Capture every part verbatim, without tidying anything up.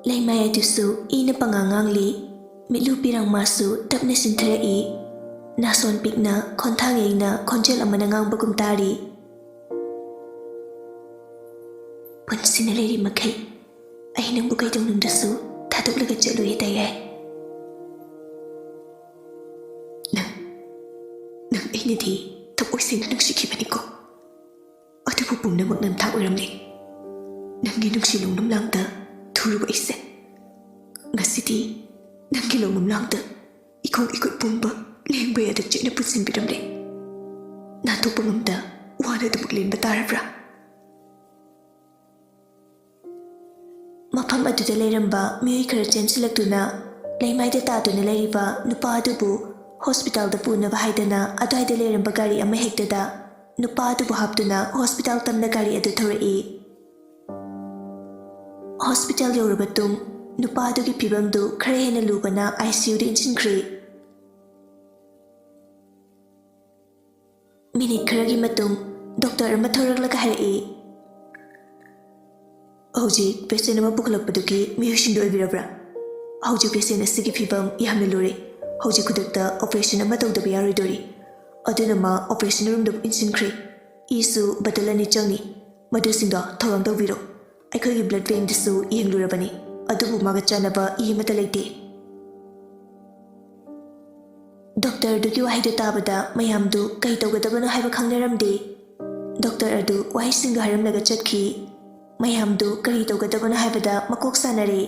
ꯂꯩꯃꯥꯏ ꯑꯗꯨꯁꯨ ꯏꯅ ꯄꯉꯥꯡ ꯉꯥꯡꯂꯤ꯫ ꯃꯤꯠꯂꯨ ꯄꯤꯔꯥꯡ ꯃꯥꯁꯨ ꯇꯞꯅ ꯆꯤꯟꯊꯔꯛꯏ꯫ ꯅꯥꯁꯣꯟ ꯄꯤꯛꯅ ꯈꯣꯟꯊꯥꯡ ꯌꯩꯅ ꯈꯣꯟꯖꯦꯜ ꯑꯃꯅ ꯉꯥꯡꯕꯒꯨꯝ ꯇꯥꯔꯤ꯫ "ꯄꯨꯟꯁꯤꯅ ꯂꯩꯔꯤ ꯃꯈꯩ ꯑꯩ ꯅꯪꯕꯨ ꯀꯩꯗꯧꯅꯨꯡꯗꯁꯨ ꯊꯥꯗꯣꯛꯂꯒ ꯆꯠꯂꯣꯏ ꯇꯌꯥꯏ꯫ ꯅꯪ, ꯅꯪ ꯑꯩꯅꯗꯤ ꯊꯃꯣꯏ ꯁꯦꯡꯅ ꯅꯨꯡꯁꯤꯈꯤꯕꯅꯤꯀꯣ꯫ ꯑꯗꯨꯕꯨ ꯄꯨꯝꯅꯃꯛ ꯅꯝꯊꯥꯛ ꯑꯣꯏꯔꯝꯂꯦ꯫ ꯅꯪꯒꯤ ꯅꯨꯡꯁꯤ ꯅꯣꯡꯅꯝ ꯂꯥꯡꯗ ꯊꯨꯔꯨꯕ ꯑꯩꯁꯦ ꯉꯁꯤꯗꯤ ꯅꯪꯒꯤ ꯂꯣꯡꯅꯝ ꯂꯥꯡꯗ ꯏꯈꯣꯡ ꯏꯈꯨꯠ ꯄꯨꯝꯕ ꯂꯦꯡꯕ ꯌꯥꯗ ꯆꯦꯠꯅ ꯄꯨꯟꯁꯤꯟꯕꯤꯔꯝꯂꯦ꯫ ꯅꯥꯟꯊꯣꯛꯄ ꯉꯝꯗ ꯋꯥꯅ ꯑꯗꯨꯃꯛ ꯂꯦꯟꯕ ꯇꯥꯔꯕ꯭ꯔꯥ?" ꯃꯐꯝ ꯑꯗꯨꯗ ꯂꯩꯔꯝꯕ ꯃꯤꯑꯣꯏ ꯈꯔ ꯆꯦꯟꯁꯤꯜꯂꯛꯇꯨꯅ ꯂꯩꯃꯥꯏꯗ ꯇꯥꯗꯨꯅ ꯂꯩꯔꯤꯕ ꯅꯨꯄꯥ ꯑꯗꯨꯕꯨ ꯍꯣꯁꯄꯤꯇꯥꯜꯗ ꯄꯨꯅꯕ ꯍꯥꯏꯗꯅ ꯑꯗ꯭ꯋꯥꯏꯗ ꯂꯩꯔꯝꯕ ꯒꯥꯔꯤ ꯑꯃ ꯍꯦꯛꯇꯗ ꯅꯨꯄꯥ ꯑꯗꯨꯕꯨ ꯍꯥꯞꯇꯨꯅ ꯍꯣꯁꯄꯤꯇꯥꯜ ꯇꯝꯅ ꯒꯥꯔꯤ ꯑꯗꯨ ꯊꯧꯔꯛꯏ꯫ ꯍꯣꯁꯄꯤꯇꯥꯜ ꯌꯧꯔꯕ ꯇꯨꯡ ꯅꯨꯄꯥ ꯑꯗꯨꯒꯤ ꯐꯤꯕꯝꯗꯨ ꯈꯔ ꯍꯦꯟꯅ ꯂꯨꯕꯅ ICUꯗ ꯏꯟꯁꯤꯟꯈ꯭ꯔꯦ꯫ ꯃꯤꯅꯤꯠ ꯈꯔꯒꯤ ꯃꯇꯨꯡ ꯗꯣꯛꯇꯔ ꯑꯃ ꯊꯣꯔꯛꯂꯒ ꯍꯥꯏꯔꯛꯏ, "ꯍꯧꯖꯤꯛ ꯄꯦꯁꯦꯟ ꯑꯃ ꯄꯨꯈꯠꯂꯛꯄꯗꯨꯒꯤ ꯃꯤꯑꯣꯏꯁꯤꯡꯗꯨ ꯑꯣꯏꯕꯤꯔꯕ꯭ꯔꯥ? ꯍꯧꯖꯤꯛ ꯄꯦꯁꯦꯟ ꯑꯁꯤꯒꯤ ꯐꯤꯕꯝ ꯌꯥꯝꯅ ꯂꯨꯔꯦ꯫ ꯍꯧꯖꯤꯛ ꯈꯨꯗꯛꯇ ꯑꯣꯄꯔꯦꯁꯟ ꯑꯃ ꯇꯧꯗꯕ ꯌꯥꯔꯣꯏꯗꯣꯔꯤ꯫ ꯑꯗꯨꯅ ꯃꯥ ꯑꯣꯄꯔꯦꯁꯟ ꯔꯨꯝꯗ ꯏꯟꯁꯤꯟꯈ꯭ꯔꯦ꯫ ꯏꯁꯨ ꯕꯇꯜ ꯑꯅꯤ ꯆꯪꯏ꯫ ꯃꯗꯨꯁꯤꯡꯗꯣ ꯊꯧꯔꯥꯡ ꯇꯧꯕꯤꯔꯣ꯫ ꯑꯩꯈꯣꯏꯒꯤ ꯕ꯭ꯂꯗ ꯕꯦꯡꯗꯁꯨ ꯌꯦꯡꯂꯨꯔꯕꯅꯤ, ꯑꯗꯨꯕꯨ ꯃꯥꯒ ꯆꯥꯟꯅꯕ ꯏ ꯑꯃꯠꯇ ꯂꯩꯇꯦ꯫" ꯗꯣꯛꯇꯔꯗꯨꯒꯤ ꯋꯥꯍꯩꯗꯨ ꯇꯥꯕꯗ ꯃꯌꯥꯝꯗꯨ ꯀꯔꯤ ꯇꯧꯒꯗꯕꯅꯣ ꯍꯥꯏꯕ ꯈꯪꯅꯔꯝꯗꯦ꯫ ꯗꯣꯛꯇꯔ ꯑꯗꯨ ꯋꯥꯍꯩꯁꯤꯡꯗꯨ ꯍꯥꯏꯔꯝꯂꯒ ꯆꯠꯈꯤ꯫ ꯃꯌꯥꯝꯗꯨ ꯀꯔꯤ ꯇꯧꯒꯗꯕꯅꯣ ꯍꯥꯏꯕꯗ ꯃꯀꯣꯛ ꯁꯥꯟꯅꯔꯦ꯫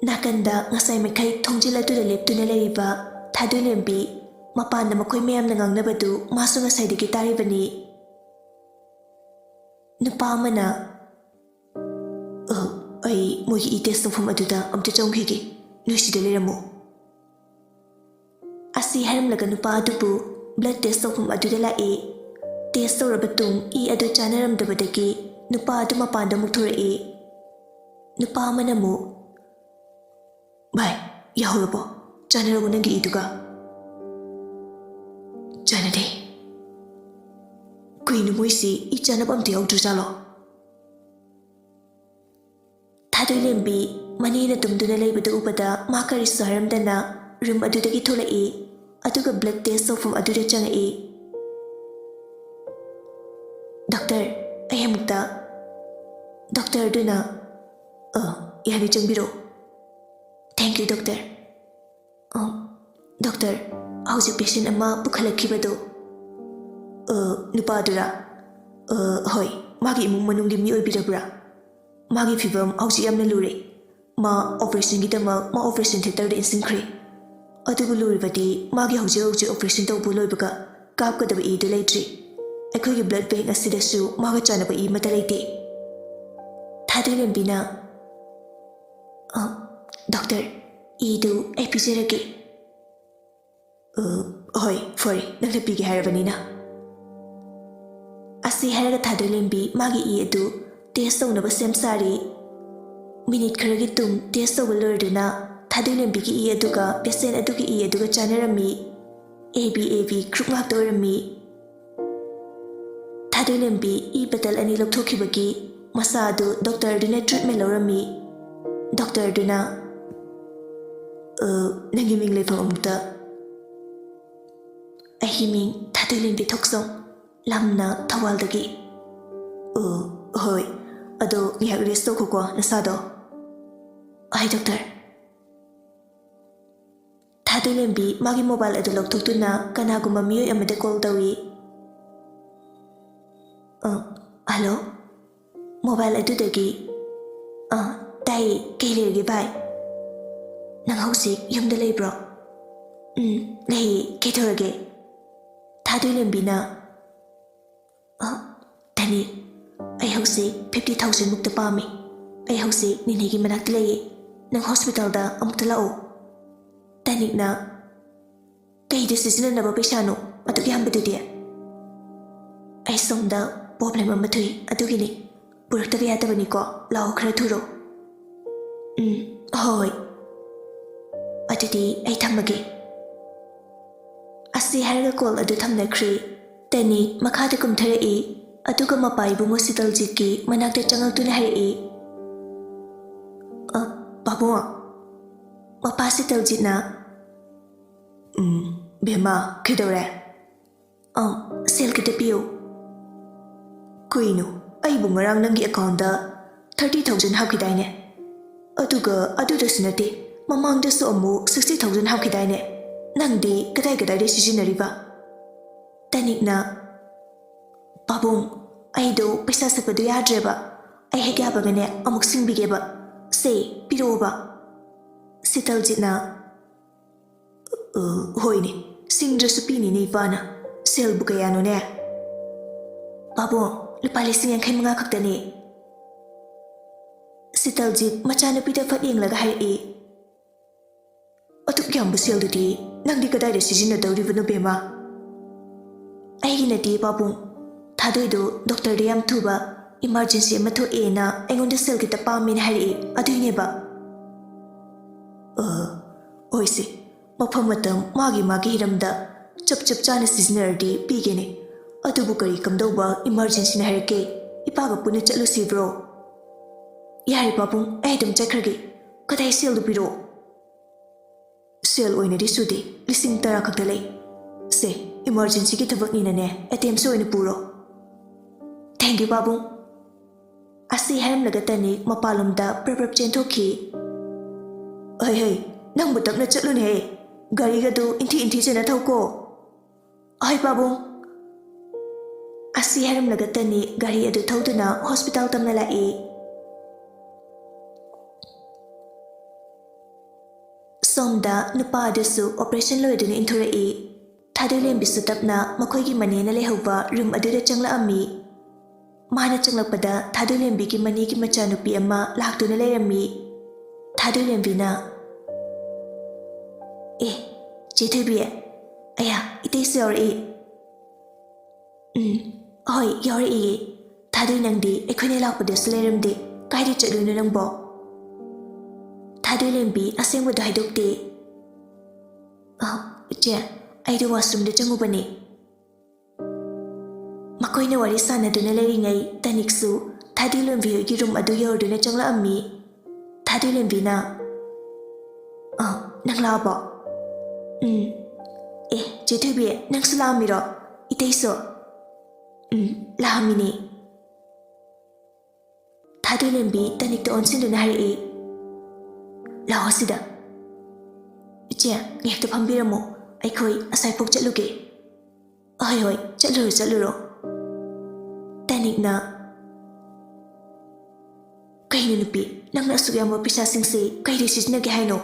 ꯅꯥꯀꯟꯗ ꯉꯁꯥꯏ ꯃꯈꯩ ꯊꯣꯡꯖꯤꯜ ꯑꯗꯨꯗ ꯂꯦꯞꯇꯨꯅ ꯂꯩꯔꯤꯕ ꯊꯥꯗꯣꯏꯂꯦꯝꯕꯤ, ꯃꯄꯥꯟꯗ ꯃꯈꯣꯏ ꯃꯌꯥꯝꯅ ꯉꯥꯡꯅꯕꯗꯨ ꯃꯥꯁꯨ ꯉꯁꯥꯏꯗꯒꯤ ꯇꯥꯔꯤꯕꯅꯤ꯫ ꯅꯨꯄꯥ ꯑꯃꯅ, "ꯑ, ꯑꯩ ꯃꯣꯏꯒꯤ ꯏ ꯇꯦꯁ ꯇꯧꯐꯝ ꯑꯗꯨꯗ ꯑꯝꯇ ꯆꯪꯈꯤꯒꯦ, ꯅꯣꯏ ꯁꯤꯗ ꯂꯩꯔꯝꯃꯨ꯫" ꯑꯁꯤ ꯍꯥꯏꯔꯝꯂꯒ ꯅꯨꯄꯥ ꯑꯗꯨꯕꯨ ꯕ꯭ꯂꯗ ꯇꯦꯁ ꯇꯧꯐꯝ ꯑꯗꯨꯗ ꯂꯥꯛꯏ꯫ ꯇꯦꯁ ꯇꯧꯔꯕ ꯇꯨꯡ ꯏ ꯑꯗꯨ ꯆꯥꯅꯔꯝꯗꯕꯗꯒꯤ ꯅꯨꯄꯥ ꯑꯗꯨ ꯃꯄꯥꯟꯗ ꯑꯃꯨꯛ ꯊꯣꯔꯛꯏ꯫ ꯅꯨꯄꯥ ꯑꯃꯅ ꯑꯃꯨꯛ, "ꯚꯥꯏ, ꯌꯥꯍꯧꯔꯕꯣ? ꯆꯥꯅꯔꯕꯣ ꯅꯪꯒꯤ ꯏꯗꯨꯒ?" "ꯆꯥꯅꯗꯦ꯫ ꯀꯩꯅꯣ ꯃꯣꯏꯁꯤ ꯏ ꯆꯥꯅꯕ ꯑꯝꯇ ꯌꯥꯎꯗ꯭ꯔꯖꯥꯠꯂꯣ?" ꯊꯥꯗꯣꯏꯂꯦꯝꯕꯤ ꯃꯅꯦꯅ ꯇꯨꯝꯗꯨꯅ ꯂꯩꯕꯗꯨ ꯎꯕꯗ ꯃꯥ ꯀꯔꯤꯁꯨ ꯍꯥꯏꯔꯝꯗꯅ ꯔꯨꯝ ꯑꯗꯨꯗꯒꯤ ꯊꯣꯛꯂꯛꯏ, ꯑꯗꯨꯒ ꯕ꯭ꯂꯗ ꯇꯦꯁ ꯇꯧꯐꯝ ꯑꯗꯨꯗ ꯆꯪꯉꯛꯏ꯫ "ꯗꯣꯛꯇꯔ, ꯑꯩ ꯑꯃꯨꯛꯇ꯫" ꯗꯣꯛꯇꯔꯗꯨꯅ, "ꯑ, ꯌꯥꯔꯦ, ꯆꯪꯕꯤꯔꯛꯑꯣ꯫ Thank you, doctor. ꯑ, ꯗꯣꯛꯇꯔ, ꯍꯧꯖꯤꯛ ꯄꯦꯁꯦꯟ ꯑꯃ ꯄꯨꯈꯠꯂꯛꯈꯤꯕꯗꯣ, ꯑ, ꯅꯨꯄꯥꯗꯨꯔꯥ?" "ꯑ, ꯍꯣꯏ, ꯃꯥꯒꯤ ꯏꯃꯨꯡ ꯃꯅꯨꯡꯒꯤ ꯃꯤ ꯑꯣꯏꯕꯤꯔꯕ꯭ꯔꯥ?" "ꯃꯥꯒꯤ ꯐꯤꯕꯝ ꯍꯧꯖꯤꯛ ꯌꯥꯝꯅ ꯂꯨꯔꯦ꯫ ꯃꯥ ꯑꯣꯄꯔꯦꯁꯟꯒꯤꯗꯃꯛ ꯃꯥ ꯑꯣꯄꯔꯦꯁꯟ ꯊꯤꯌꯦꯇꯔꯗ ꯏꯟꯁꯤꯟꯈ꯭ꯔꯦ꯫ ꯑꯗꯨꯕꯨ ꯂꯨꯔꯤꯕꯗꯤ ꯃꯥꯒꯤ ꯍꯧꯖꯤꯛ ꯍꯧꯖꯤꯛ ꯑꯣꯄꯔꯦꯁꯟ ꯇꯧꯕ ꯂꯣꯏꯕꯒ ꯀꯥꯞꯀꯗꯕ ꯏꯗꯨ ꯂꯩꯇ꯭ꯔꯤ꯫ ꯑꯩꯈꯣꯏꯒꯤ ꯕ꯭ꯂꯗ ꯕꯦꯡꯛ ꯑꯁꯤꯗꯁꯨ ꯃꯥꯒ ꯆꯥꯟꯅꯕ ꯏ ꯑꯃꯠꯇ ꯂꯩꯇꯦ꯫" ꯊꯥꯗꯣꯏꯂꯦꯝꯕꯤꯅ, "ꯑ, ꯗꯣꯛꯇꯔ, ꯏꯗꯨ ꯑꯩ ꯄꯤꯖꯔꯒꯦ꯫" "ꯑ, ꯍꯣꯏ, ꯐꯔꯦ, ꯅꯪꯅ ꯄꯤꯒꯦ ꯍꯥꯏꯔꯕꯅꯤꯅ꯫" ꯑꯁꯤ ꯍꯥꯏꯔꯒ ꯊꯥꯗꯣꯏꯂꯦꯝꯕꯤ ꯃꯥꯒꯤ ꯏ ꯑꯗꯨ ꯇꯦꯁ ꯇꯧꯅꯕ ꯁꯦꯝ ꯁꯥꯔꯤ꯫ ꯃꯤꯅꯤꯠ ꯈꯔꯒꯤ ꯇꯨꯡ ꯇꯦꯁ ꯇꯧꯕ ꯂꯣꯏꯔꯗꯨꯅ ꯊꯥꯗꯣꯏꯂꯦꯝꯕꯤꯒꯤ ꯏ ꯑꯗꯨꯒ ꯄꯦꯁꯦꯟ ꯑꯗꯨꯒꯤ ꯏ ꯑꯗꯨꯒ ꯆꯥꯟꯅꯔꯝꯃꯤ꯫ A B A B group ꯉꯥꯛꯇ ꯑꯣꯏꯔꯝꯃꯤ꯫ ꯊꯥꯗꯣꯏꯂꯦꯝꯕꯤ ꯏ ꯕꯇꯜ ꯑꯅꯤ ꯂꯧꯊꯣꯛꯈꯤꯕꯒꯤ ꯃꯁꯥ ꯑꯗꯨ ꯗꯣꯛꯇꯔꯗꯨꯅ ꯇ꯭ꯔꯤꯠꯃꯦꯟ ꯂꯧꯔꯝꯃꯤ꯫ ꯗꯣꯛꯇꯔꯗꯨꯅ, "ꯑ, ꯅꯪꯒꯤ ꯃꯤꯡ ꯂꯩꯐꯝ ꯑꯃꯨꯛꯇ?" "ꯑꯩꯒꯤ ꯃꯤꯡ ꯊꯥꯗꯣꯏꯂꯦꯝꯕꯤ ꯊꯣꯛꯆꯣꯝ, ꯂꯝꯅ ꯊꯧꯕꯥꯜꯗꯒꯤ꯫" "ꯑ, ꯍꯣꯏ, ꯑꯗꯣ ꯉꯥꯏꯍꯥꯛ ꯔꯦꯁ ꯇꯧꯈꯣꯀꯣ ꯅꯁꯥꯗꯣ꯫" "ꯍꯣꯏ, ꯗꯣꯛꯇꯔ꯫" ꯊꯥꯗꯣꯏꯂꯦꯝꯕꯤ ꯃꯥꯒꯤ ꯃꯣꯕꯥꯏꯜ ꯑꯗꯨ ꯂꯧꯊꯣꯛꯇꯨꯅ ꯀꯅꯥꯒꯨꯝꯕ ꯃꯤꯑꯣꯏ ꯑꯃꯗ ꯀꯣꯜ ꯇꯧꯏ꯫ "ꯑ, ꯍꯜꯂꯣ?" ꯃꯣꯕꯥꯏꯜ ꯑꯗꯨꯗꯒꯤ, "ꯑ, ꯇꯥꯏꯌꯦ, ꯀꯩ ꯂꯩꯔꯒꯦ ꯚꯥꯏ? ꯅꯪ ꯍꯧꯖꯤꯛ ꯌꯨꯝꯗ ꯂꯩꯕ꯭ꯔꯣ?" "ꯎꯝ, ꯂꯩꯌꯦ, ꯀꯩꯗꯧꯔꯒꯦ?" ꯊꯥꯗꯣꯏꯂꯦꯝꯕꯤꯅ, "ꯑ, ꯇꯅꯤꯛ, ꯑꯩ ꯍꯧꯖꯤꯛ fifty thousand ꯃꯨꯛꯇ ꯄꯥꯝꯃꯤ꯫ ꯑꯩ ꯍꯧꯖꯤꯛ ꯅꯤꯅꯦꯒꯤ ꯃꯅꯥꯛꯇ ꯂꯩꯌꯦ꯫ ꯅꯪ ꯍꯣꯁꯄꯤꯇꯥꯜꯗ ꯑꯃꯨꯛꯇ ꯂꯥꯛꯑꯣ꯫" ꯇꯅꯤꯛꯅ, "ꯀꯩꯗ ꯁꯤꯖꯤꯟꯅꯅꯕ ꯄꯩꯁꯥꯅꯣ ꯑꯗꯨꯛ ꯌꯥꯝꯕꯗꯨꯗꯤ?" "ꯑꯩ ꯁꯣꯝꯗ ꯄ꯭ꯔꯣꯕ꯭ꯂꯦꯝ ꯑꯃ ꯊꯣꯛꯏ, ꯑꯗꯨꯒꯤꯅꯤ꯫ ꯄꯨꯔꯛꯇꯕ ꯌꯥꯗꯕꯅꯤꯀꯣ, ꯂꯥꯛꯑꯣ, ꯈꯔ ꯊꯨꯔꯣ꯫" "ꯎꯝ, ꯍꯣꯏ, ꯍꯣꯏ꯫ ꯑꯗꯨꯗꯤ ꯑꯩ ꯊꯝꯃꯒꯦ꯫" ꯑꯁꯤ ꯍꯥꯏꯔꯒ ꯀꯣꯜ ꯑꯗꯨ ꯊꯝꯅꯈ꯭ꯔꯦ꯫ ꯇꯅꯤꯛ ꯃꯈꯥꯗ ꯀꯨꯝꯊꯔꯛꯏ, ꯑꯗꯨꯒ ꯃꯄꯥ ꯏꯕꯨꯡꯉꯣ ꯁꯤꯇꯜꯖꯤꯠꯀꯤ ꯃꯅꯥꯛꯇ ꯆꯪꯉꯛꯇꯨꯅ ꯍꯥꯏꯔꯛꯏ, ꯑ, ꯄꯥꯕꯨꯡ, ꯃꯄꯥ ꯁꯤꯇꯜꯖꯤꯠꯅ, "ꯎꯝ, ꯕꯦꯝꯃ, ꯀꯩꯗꯧꯔꯦ?" "ꯑ, ꯁꯦꯜ ꯈꯤꯇ ꯄꯤꯌꯨ꯫" "ꯀꯩꯅꯣ, ꯑꯩꯕꯨ ꯉꯔꯥꯡ ꯅꯪꯒꯤ ꯑꯦꯀꯥꯎꯟꯗ ꯊꯥꯔꯇꯤ ꯊꯥꯎꯖꯟ ꯍꯥꯞꯈꯤꯗꯥꯏꯅꯦ? ꯑꯗꯨꯒ ꯑꯗꯨꯗꯁꯨ ꯅꯠꯇꯦ, ꯃꯃꯥꯡꯗꯁꯨ ꯑꯃꯨꯛ ꯁꯤꯛꯁꯇꯤ ꯊꯥꯎꯖꯟ ꯍꯥꯞꯈꯤꯗꯥꯏꯅꯦ? ꯅꯪꯗꯤ ꯀꯗꯥꯏ ꯀꯗꯥꯏꯗ ꯁꯤꯖꯤꯟꯅꯔꯤꯕ?" ꯇꯅꯤꯛꯅ, "ꯄꯥꯕꯨꯡ, ꯑꯩꯗꯣ ꯄꯩꯁꯥ ꯁꯠꯄꯗꯣ ꯌꯥꯗ꯭ꯔꯦꯕ꯫ ꯑꯩ ꯍꯦꯛ ꯌꯥꯕꯒꯅꯦ ꯑꯃꯨꯛ ꯁꯤꯡꯕꯤꯒꯦꯕ꯫ ꯁꯦ, ꯄꯤꯔꯛꯑꯣꯕ꯫" ꯁꯤꯇꯜꯖꯤꯠꯅ, "ꯑ, ꯍꯣꯏꯅꯦ, ꯁꯤꯡꯗ꯭ꯔꯁꯨ ꯄꯤꯅꯤꯅꯦ ꯏꯄꯥꯅ꯫ ꯁꯦꯜꯕꯨ ꯀꯌꯥꯅꯣꯅꯦ?" "ꯄꯥꯕꯨꯡ, ꯂꯨꯄꯥ ꯂꯤꯁꯤꯡ ꯌꯥꯡꯈꯩ ꯃꯉꯥ ꯈꯛꯇꯅꯦ꯫" ꯁꯤꯇꯜꯖꯤꯠ ꯃꯆꯥꯅꯨꯄꯤꯗ ꯐꯠ ꯌꯦꯡꯂꯒ ꯍꯥꯏꯔꯛꯏ, "ꯑꯗꯨꯛ ꯌꯥꯝꯕ ꯁꯦꯜꯗꯨꯗꯤ ꯅꯪꯗꯤ ꯀꯗꯥꯏꯗ ꯁꯤꯖꯤꯟꯅꯗꯧꯔꯤꯕꯅꯣ, ꯕꯦꯝꯃ?" "ꯑꯩꯒꯤ ꯅꯠꯇꯦ, ꯄꯥꯕꯨꯡ꯫ ꯊꯥꯗꯣꯏꯗꯣ ꯗꯣꯛꯇꯔꯗ ꯌꯥꯝ ꯊꯨꯕ ꯏꯃꯥꯔꯖꯦꯟꯁꯤ ꯑꯃ ꯊꯣꯛꯑꯦꯅ ꯑꯩꯉꯣꯟꯗ ꯁꯦꯜ ꯈꯤꯇ ꯄꯥꯝꯃꯦꯅ ꯍꯥꯏꯔꯛꯑꯦ, ꯑꯗꯨꯏꯅꯦꯕ꯫" "ꯑ, ꯍꯣꯏꯁꯦ, ꯃꯐꯝ ꯃꯇꯝ ꯃꯥꯒꯤ ꯃꯥꯒꯤ ꯍꯤꯔꯝꯗ ꯆꯞ ꯆꯞ ꯆꯥꯅ ꯁꯤꯖꯤꯟꯅꯔꯗꯤ ꯄꯤꯒꯦꯅꯦ꯫ ꯑꯗꯨꯕꯨ ꯀꯔꯤ ꯀꯝꯗꯧꯕ ꯏꯃꯥꯔꯖꯦꯟꯁꯤꯅ ꯍꯥꯏꯔꯛꯀꯦ? ꯏꯄꯥꯒ ꯄꯨꯟꯅ ꯆꯠꯂꯨꯁꯤꯕ꯭ꯔꯣ?" "ꯌꯥꯔꯦ ꯄꯥꯕꯨꯡ, ꯑꯩ ꯑꯗꯨꯝ ꯆꯠꯈ꯭ꯔꯒꯦ꯫ ꯀꯗꯥꯏ ꯁꯦꯜꯗꯨ ꯄꯤꯔꯛꯑꯣ?" "ꯁꯦꯜ ꯑꯣꯏꯅꯗꯤ ꯁꯨꯗꯦ, ꯂꯤꯁꯤꯡ ꯇꯔꯥ ꯈꯛꯇ ꯂꯩ꯫ ꯁꯦ, ꯏꯃꯥꯔꯖꯦꯟꯁꯤꯒꯤ ꯊꯕꯛꯅꯤꯅꯅꯦ, ꯑꯦ ꯇꯤ ꯑꯦꯝꯁꯨ ꯑꯣꯏꯅ ꯄꯨꯔꯣ꯫" "ꯊꯦꯡꯀ꯭ꯌꯨ ꯄꯥꯕꯨꯡ꯫" ꯑꯁꯤ ꯍꯥꯏꯔꯝꯂꯒ ꯇꯅꯤꯛ ꯃꯄꯥꯟꯂꯣꯝꯗ ꯄ꯭ꯔꯞ ꯄ꯭ꯔꯞ ꯆꯦꯟꯊꯣꯛꯈꯤ꯫ "ꯍꯩ ꯍꯩ, ꯅꯪꯕꯨ ꯇꯞꯅ ꯆꯠꯂꯨꯅꯦꯍꯦ, ꯒꯥꯔꯤꯒꯗꯨ ꯏꯟꯊꯤ ꯏꯟꯊꯤꯖꯅ ꯊꯧꯀꯣ꯫" "ꯍꯣꯏ ꯄꯥꯕꯨꯡ꯫" ꯑꯁꯤ ꯍꯥꯏꯔꯝꯂꯒ ꯇꯅꯤꯛ ꯒꯥꯔꯤ ꯑꯗꯨ ꯊꯧꯗꯨꯅ ꯍꯣꯁꯄꯤꯇꯥꯜ ꯇꯝꯅ ꯂꯥꯛꯏ꯫ ꯁꯣꯝꯗ ꯅꯨꯄꯥ ꯑꯗꯨꯁꯨ ꯑꯣꯄꯔꯦꯁꯟ ꯂꯣꯏꯗꯨꯅ ꯏꯟꯊꯣꯔꯛꯏ꯫ ꯊꯥꯗꯣꯏꯂꯦꯝꯕꯤꯁꯨ ꯇꯞꯅ ꯃꯈꯣꯏꯒꯤ ꯃꯅꯦꯅ ꯂꯩꯍꯧꯕ ꯔꯨꯝ ꯑꯗꯨꯗ ꯆꯪꯂꯛꯑꯝꯃꯤ꯫ ꯃꯥꯅ ꯆꯪꯂꯛꯄꯗ ꯊꯥꯗꯣꯏꯂꯦꯝꯕꯤꯒꯤ ꯃꯅꯦꯒꯤ ꯃꯆꯥꯅꯨꯄꯤ ꯑꯃ ꯂꯥꯛꯇꯨꯅ ꯂꯩꯔꯝꯃꯤ꯫ ꯊꯥꯗꯣꯏꯂꯦꯝꯕꯤꯅ, "ꯑꯦ, ꯆꯦ ꯊꯣꯏꯕꯤ, ꯑꯌꯥ, ꯏꯇꯩꯁꯨ ꯌꯥꯎꯔꯛꯏ꯫" "ꯎꯝ, ꯍꯣꯏ, ꯌꯥꯎꯔꯛꯏꯌꯦ꯫ ꯊꯥꯗꯣꯏ, ꯅꯪꯗꯤ ꯑꯩꯈꯣꯏꯅ ꯂꯥꯛꯄꯗꯁꯨ ꯂꯩꯔꯝꯗꯦ꯫ ꯀꯥꯏꯗ ꯆꯠꯂꯨꯏꯅꯣ ꯅꯪꯕꯣ?" ꯊꯥꯗꯣꯏꯂꯦꯝꯕꯤ ꯑꯁꯦꯡꯕꯗꯣ ꯍꯥꯏꯗꯣꯛꯇꯦ꯫ "ꯑ, ꯏꯆꯦ, ꯑꯩꯗꯣ ꯋꯥꯁꯔꯨꯝꯗ ꯆꯪꯉꯨꯕꯅꯦ꯫" ꯃꯈꯣꯏꯅ ꯋꯥꯔꯤ ꯁꯥꯟꯅꯗꯨꯅ ꯂꯩꯔꯤꯉꯩ ꯇꯅꯤꯛꯁꯨ ꯊꯥꯗꯣꯏꯂꯦꯝꯕꯤ ꯍꯣꯏꯒꯤ ꯔꯨꯝ ꯑꯗꯨ ꯌꯧꯔꯗꯨꯅ ꯆꯪꯂꯛꯑꯝꯃꯤ꯫ ꯊꯥꯗꯣꯏꯂꯦꯝꯕꯤꯅ, "ꯑ, ꯅꯪ ꯂꯥꯛꯑꯕꯣ? ꯎꯝ꯫ ꯑꯦ, ꯆꯦ ꯊꯣꯏꯕꯤ, ꯅꯪꯁꯨ ꯂꯥꯛꯑꯝꯃꯤꯔꯣ? ꯏꯇꯩꯁꯨ?" "ꯎꯝ, ꯂꯥꯛꯑꯝꯃꯤꯅꯦ꯫" ꯊꯥꯗꯣꯏꯂꯦꯝꯕꯤ ꯇꯅꯤꯛꯇ ꯑꯣꯟꯁꯤꯟꯗꯨꯅ ꯍꯥꯏꯔꯛꯏ, "ꯂꯥꯛꯑꯣ ꯁꯤꯗ꯫ ꯏꯆꯦ, ꯉꯥꯏꯍꯥꯛꯇ ꯐꯝꯕꯤꯔꯝꯃꯣ, ꯑꯩꯈꯣꯏ ꯑꯁ꯭ꯋꯥꯏꯐꯥꯎ ꯆꯠꯂꯨꯒꯦ꯫" "ꯍꯣꯏ, ꯍꯣꯏ, ꯆꯠꯂꯨꯔꯣ, ꯆꯠꯂꯨꯔꯣ꯫" ꯇꯅꯤꯛꯅ, "ꯀꯩꯅꯣ ꯅꯨꯄꯤ, ꯅꯪꯅ ꯑꯁꯨꯛ ꯌꯥꯝꯕ ꯄꯩꯁꯥꯁꯤꯡꯁꯤ ꯀꯩꯗ ꯁꯤꯖꯤꯟꯅꯒꯦ ꯍꯥꯏꯅꯣ?"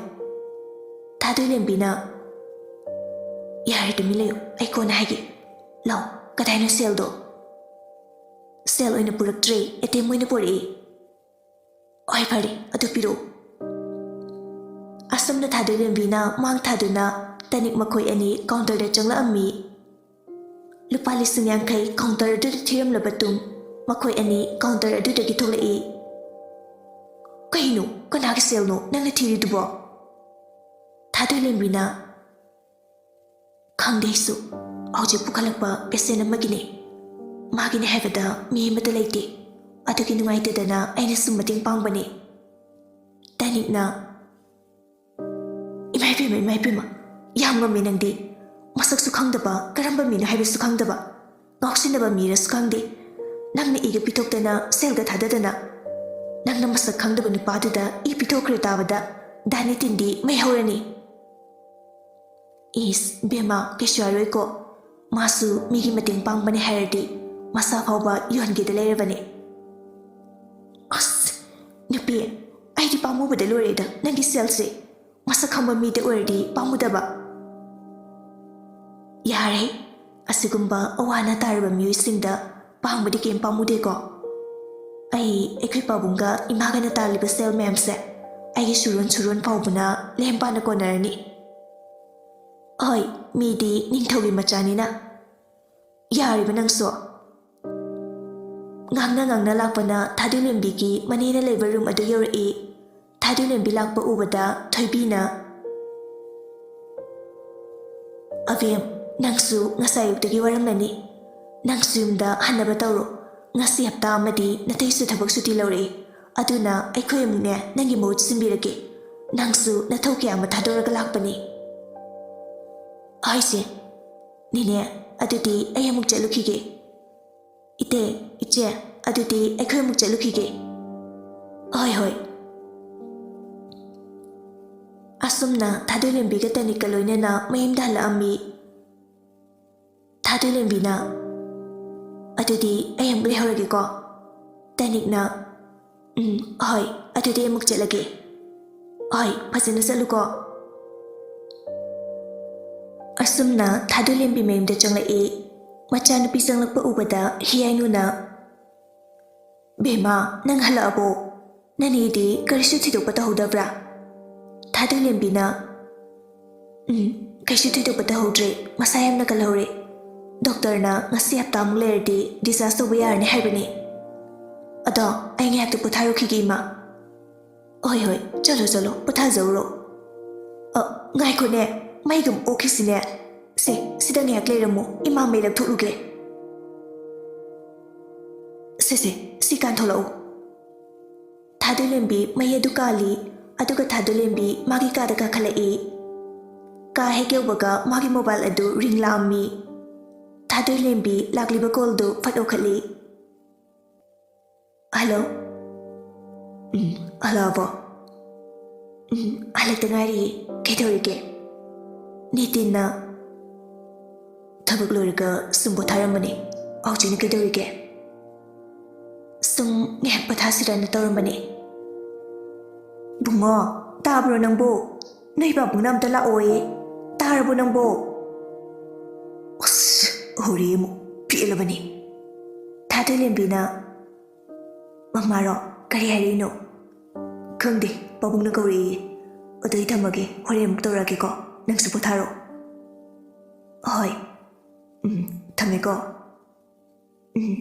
ꯊꯥꯗꯣꯏꯂꯦꯝꯕꯤꯅ, "ꯌꯥꯔꯦ, ꯇꯨꯃꯤꯟ ꯂꯩꯌꯨ, ꯑꯩ ꯀꯣꯟꯅ ꯍꯥꯏꯒꯦ꯫ ꯂꯥꯎ, ꯀꯗꯥꯏꯅꯣ ꯁꯦꯜꯗꯣ? ꯁꯦꯜ ꯑꯣꯏꯅ ꯄꯨꯔꯛꯇ꯭ꯔꯦ, ꯑꯦ ꯇꯤ ꯑꯦꯝ ꯑꯣꯏꯅ ꯄꯨꯔꯛꯑꯦ꯫" "ꯍꯣꯏ, ꯐꯔꯦ, ꯑꯗꯨ ꯄꯤꯔꯛꯑꯣ꯫" ꯑꯁꯨꯝꯅ ꯊꯥꯗꯣꯏꯂꯦꯝꯕꯤꯅ ꯃꯥꯡ ꯊꯥꯗꯨꯅ ꯇꯅꯤꯛ ꯃꯈꯣꯏ ꯑꯅꯤ ꯀꯥꯎꯟꯇꯔꯗ ꯆꯪꯂꯛꯑꯝꯃꯤ꯫ ꯂꯨꯄꯥ ꯂꯤꯁꯤꯡ ꯌꯥꯡꯈꯩ ꯀꯥꯎꯟꯇꯔ ꯑꯗꯨꯗ ꯊꯤꯔꯝꯂꯕ ꯇꯨꯡ ꯃꯈꯣꯏ ꯑꯅꯤ ꯀꯥꯎꯟꯇꯔ ꯑꯗꯨꯗꯒꯤ ꯊꯣꯛꯂꯛꯏ꯫ "ꯀꯩꯅꯣ? ꯀꯅꯥꯒꯤ ꯁꯦꯜꯅꯣ ꯅꯪꯅ ꯊꯤꯔꯤꯗꯨꯕꯣ?" ꯊꯥꯗꯣꯏꯂꯦꯝꯕꯤꯅ, "ꯈꯪꯗꯦ ꯑꯩꯁꯨ꯫ ꯍꯧꯖꯤꯛ ꯄꯨꯈꯠꯂꯛꯄ ꯄꯦꯁꯦꯟ ꯑꯃꯒꯤꯅꯦ꯫ ꯃꯥꯒꯤꯅꯦ ꯍꯥꯏꯕꯗ ꯃꯤ ꯑꯃꯠꯇ ꯂꯩꯇꯦ꯫ ꯑꯗꯨꯒꯤ ꯅꯨꯡꯉꯥꯏꯇꯗꯅ ꯑꯩꯅ ꯁꯨꯝ ꯃꯇꯦꯡ ꯄꯥꯡꯕꯅꯦ꯫" ꯇꯅꯤꯛꯅ, "ꯏꯃꯥ ꯏꯕꯦꯝꯃ, ꯏꯃꯥ ꯏꯕꯦꯝꯃ, ꯌꯥꯝ ꯉꯝꯃꯦ ꯅꯪꯗꯤ꯫ ꯃꯁꯛꯁꯨ ꯈꯪꯗꯕ, ꯀꯔꯝꯕ ꯃꯤꯅꯣ ꯍꯥꯏꯕꯁꯨ ꯈꯪꯗꯕ, ꯉꯥꯎꯁꯤꯟꯅꯕ ꯃꯤꯔꯁꯨ ꯈꯪꯗꯦ꯫ ꯅꯪꯅ ꯏꯒ ꯄꯤꯊꯣꯛꯇꯅ, ꯁꯦꯜꯒ ꯊꯥꯗꯗꯅ, ꯅꯪꯅ ꯃꯁꯛ ꯈꯪꯗꯕ ꯅꯨꯄꯥꯗꯨꯗ ꯏ ꯄꯤꯊꯣꯛꯈ꯭ꯔꯦ ꯇꯥꯕꯗ ꯗꯥ ꯅꯤꯇꯤꯟꯗꯤ ꯃꯩ ꯍꯧꯔꯅꯤ꯫" "ꯏꯁ, ꯕꯦꯝꯃ, ꯀꯩꯁꯨ ꯍꯥꯏꯔꯣꯏꯀꯣ꯫ ꯃꯥꯁꯨ ꯃꯤꯒꯤ ꯃꯇꯦꯡ ꯄꯥꯡꯕꯅꯦ ꯍꯥꯏꯔꯗꯤ ꯃꯁꯥ ꯐꯥꯎꯕ ꯌꯣꯟꯒꯦꯗ ꯂꯩꯔꯕꯅꯦ꯫" "ꯑꯁ, ꯅꯨꯄꯤ, ꯑꯩꯗꯤ ꯄꯥꯝꯃꯨꯕꯗ ꯂꯣꯏꯔꯦꯗ ꯅꯪꯒꯤ ꯁꯦꯜꯁꯦ꯫ ꯃꯁꯛ ꯈꯪꯕ ꯃꯤꯗ ꯑꯣꯏꯔꯗꯤ ꯄꯥꯝꯃꯨꯗꯕ꯫" "ꯌꯥꯔꯦ, ꯑꯁꯤꯒꯨꯝꯕ ꯑꯋꯥ ꯑꯅꯥ ꯇꯥꯔꯕ ꯃꯤꯑꯣꯏꯁꯤꯡꯗ ꯄꯥꯡꯕꯗꯤ ꯀꯩꯝ ꯄꯥꯝꯃꯨꯗꯦꯀꯣ꯫ ꯑꯩ ꯑꯩꯈꯣꯏ ꯄꯥꯕꯨꯡꯒ ꯏꯃꯥꯒꯅ ꯇꯥꯜꯂꯤꯕ ꯁꯦꯜ ꯃꯌꯥꯝꯁꯦ ꯑꯩꯒꯤ ꯁꯨꯔꯣꯟ ꯁꯨꯔꯣꯟ ꯐꯥꯎꯕꯅ ꯂꯦꯝ ꯄꯥꯅ ꯀꯣꯟꯅꯔꯅꯤ꯫" "ꯍꯣꯏ, ꯃꯤꯗꯤ ꯅꯤꯡꯊꯧꯒꯤ ꯃꯆꯥꯅꯤꯅ꯫" "ꯌꯥꯔꯤꯕ ꯅꯪꯁꯨ?" ꯉꯥꯡꯅ ꯉꯥꯡꯅ ꯂꯥꯛꯄꯅ ꯊꯥꯗꯣꯏꯂꯦꯝꯕꯤꯒꯤ ꯃꯅꯦꯅ ꯂꯩꯕ ꯔꯨꯝ ꯑꯗꯨ ꯌꯧꯔꯛꯏ꯫ ꯊꯥꯗꯣꯏꯂꯦꯝꯕꯤ ꯂꯥꯛꯄ ꯎꯕꯗ ꯊꯣꯏꯕꯤꯅ, "ꯑꯕꯦꯝ, ꯅꯪꯁꯨ ꯉꯁꯥꯏ ꯑꯌꯨꯛꯇꯒꯤ ꯋꯥꯔꯝꯂꯅꯤ꯫ ꯅꯪꯁꯨ ꯌꯨꯝꯗ ꯍꯟꯅꯕ ꯇꯧꯔꯣ꯫ ꯉꯁꯤ ꯍꯞꯇꯥ ꯑꯃꯗꯤ ꯅꯇꯩꯁꯨ ꯊꯕꯛ ꯁꯨꯇꯤ ꯂꯧꯔꯛꯏ꯫ ꯑꯗꯨꯅ ꯑꯩꯈꯣꯏ ꯑꯃꯨꯛꯅꯦ ꯅꯪꯒꯤ ꯃꯍꯨꯠ ꯁꯤꯟꯕꯤꯔꯒꯦ꯫ ꯅꯪꯁꯨ ꯅꯊꯧ ꯀꯌꯥ ꯑꯃ ꯊꯥꯗꯣꯔꯒ ꯂꯥꯛꯄꯅꯤ꯫ ꯍꯣꯏꯁꯦ꯫ ꯅꯦꯅꯦ, ꯑꯗꯨꯗꯤ ꯑꯩ ꯑꯃꯨꯛ ꯆꯠꯂꯨꯈꯤꯒꯦ꯫ ꯏꯇꯦ, ꯏꯆꯦ, ꯑꯗꯨꯗꯤ ꯑꯩꯈꯣꯏ ꯑꯃꯨꯛ ꯆꯠꯂꯨꯈꯤꯒꯦ꯫ ꯍꯣꯏ, ꯍꯣꯏ꯫ ꯑꯁꯨꯝꯅ ꯊꯥꯗꯣꯏꯂꯦꯝꯕꯤꯒ ꯇꯅꯤꯛꯀ ꯂꯣꯏꯅꯅ ꯃꯌꯨꯝꯗ ꯍꯜꯂꯛꯑꯝꯃꯤ꯫ ꯊꯥꯗꯣꯏꯂꯦꯝꯕꯤꯅ, "ꯑꯗꯨꯗꯤ ꯑꯩ ꯑꯃꯨꯛ ꯂꯩꯍꯧꯔꯒꯦꯀꯣ?" ꯇꯅꯤꯛꯅ, "ꯎꯝ, ꯍꯣꯏ, ꯑꯗꯨꯗꯤ ꯑꯩ ꯑꯃꯨꯛ ꯆꯠꯂꯒꯦ꯫ ꯍꯣꯏ, ꯐꯖꯅ ꯆꯠꯂꯨꯀꯣ꯫" ꯑꯁꯨꯝꯅ ꯊꯥꯗꯣꯏꯂꯦꯝꯕꯤ ꯃꯌꯨꯝꯗ ꯆꯪꯂꯛꯏ꯫ ꯃꯆꯥꯅꯨꯄꯤ ꯆꯪꯂꯛꯄ ꯎꯕꯗ ꯍꯤꯌꯥꯏꯅꯨꯅ, "ꯕꯦꯝꯃ, ꯅꯪ ꯍꯜꯂꯛꯑꯕꯣ? ꯅꯅꯦꯗꯤ ꯀꯔꯤꯁꯨ ꯊꯤꯗꯣꯛꯄ ꯇꯧꯍꯧꯗꯕ꯭ꯔꯥ?" ꯊꯥꯗꯣꯏꯂꯦꯝꯕꯤꯅ, "ꯎꯝ, ꯀꯩꯁꯨ ꯊꯤꯗꯣꯛꯄ ꯇꯧꯍꯧꯗ꯭ꯔꯦ꯫ ꯃꯁꯥ ꯌꯥꯝꯅ ꯀꯜꯍꯧꯔꯦ꯫ ꯗꯣꯛꯇꯔꯅ ꯉꯁꯤ ꯍꯞꯇꯥꯃꯨꯛ ꯂꯩꯔꯗꯤ discharge ꯇꯧꯕ ꯌꯥꯔꯅꯤ ꯍꯥꯏꯕꯅꯤ꯫ ꯑꯗꯣ ꯑꯩ ꯉꯥꯏꯍꯥꯛꯇ ꯄꯣꯊꯥꯔꯨꯈꯤꯒꯦ, ꯏꯃꯥ꯫" "ꯍꯣꯏ, ꯍꯣꯏ, ꯆꯠꯂꯣ, ꯆꯠꯂꯣ, ꯄꯣꯊꯥꯖꯧꯔꯣ꯫ ꯑ, ꯉꯥꯏꯈꯣꯅꯦ, ꯃꯩꯒ ꯑꯃꯨꯛ ꯑꯣꯛꯈꯤꯁꯤꯅꯦ꯫ ꯁꯦ, ꯁꯤꯗ ꯉꯥꯏꯍꯥꯛ ꯂꯩꯔꯝꯃꯣ, ꯏꯃꯥ ꯃꯩ ꯂꯧꯊꯣꯛꯂꯨꯒꯦ꯫ ꯁꯦ, ꯁꯦ, ꯁꯤ ꯀꯥꯟꯊꯣꯛꯂꯛꯎ꯫" ꯊꯥꯗꯣꯏꯂꯦꯝꯕꯤ ꯃꯩ ꯑꯗꯨ ꯀꯥꯜꯂꯤ, ꯑꯗꯨꯒ ꯊꯥꯗꯣꯏꯂꯦꯝꯕꯤ ꯃꯥꯒꯤ ꯀꯥꯗ ꯀꯥꯈꯠꯂꯛꯏ꯫ ꯀꯥ ꯍꯦꯛ ꯌꯧꯕꯒ ꯃꯥꯒꯤ mobile ꯑꯗꯨ ring ꯂꯥꯛꯑꯝꯃꯤ꯫ ꯊꯥꯗꯣꯏꯂꯦꯝꯕꯤ ꯂꯥꯛꯂꯤꯕ call ꯗꯨ ꯐꯠ ꯂꯧꯈꯠꯂꯤ꯫ "Hello?" "ꯎꯝ, ꯍꯜꯂꯛꯑꯕꯣ?" "ꯎꯝ, ꯍꯜꯂꯛꯇ ꯉꯥꯏꯔꯤꯌꯦ꯫ ꯀꯩꯗꯧꯔꯤꯒꯦ?" "ꯅꯤꯇꯤꯟꯅ ꯊꯕꯛ ꯂꯣꯏꯔꯒ ꯁꯨꯝ ꯄꯣꯊꯥꯔꯝꯕꯅꯦ꯫ ꯍꯧꯖꯤꯛꯅ ꯀꯩꯗꯧꯔꯤꯒꯦ?" "ꯁꯨꯝ ꯉꯥꯏꯍꯥꯛ ꯄꯣꯊꯥꯁꯤꯔꯅ ꯇꯧꯔꯝꯕꯅꯦ꯫" "ꯕꯨꯡꯉꯣ, ꯇꯥꯕ꯭ꯔꯣ ꯅꯪꯕꯨ? ꯅꯣꯏ ꯄꯥꯕꯨꯡꯅ ꯑꯝꯇ ꯂꯥꯛꯑꯣꯌꯦ꯫ ꯇꯥꯔꯕꯣ ꯅꯪꯕꯣ?" ꯑꯁ, ꯍꯧꯔꯦ ꯑꯃꯨꯛ, ꯄꯦꯜꯂꯕꯅꯤ꯫ ꯊꯥꯗꯣꯏꯂꯦꯝꯕꯤꯅ, "ꯃꯃꯥꯔꯣ? ꯀꯔꯤ ꯍꯥꯏꯔꯛꯏꯅꯣ?" "ꯈꯪꯗꯦ, ꯄꯥꯕꯨꯡꯅ ꯀꯧꯔꯛꯏꯌꯦ꯫ ꯑꯗꯣ ꯑꯩ ꯊꯝꯃꯒꯦ, ꯍꯣꯔꯦꯟ ꯑꯃꯨꯛ ꯇꯧꯔꯛꯑꯒꯦꯀꯣ꯫ ꯅꯪꯁꯨ ꯄꯣꯊꯥꯔꯣ꯫" "ꯍꯣꯏ꯫ ꯎꯝ, ꯊꯝꯃꯦꯀꯣ꯫" "ꯎꯝ,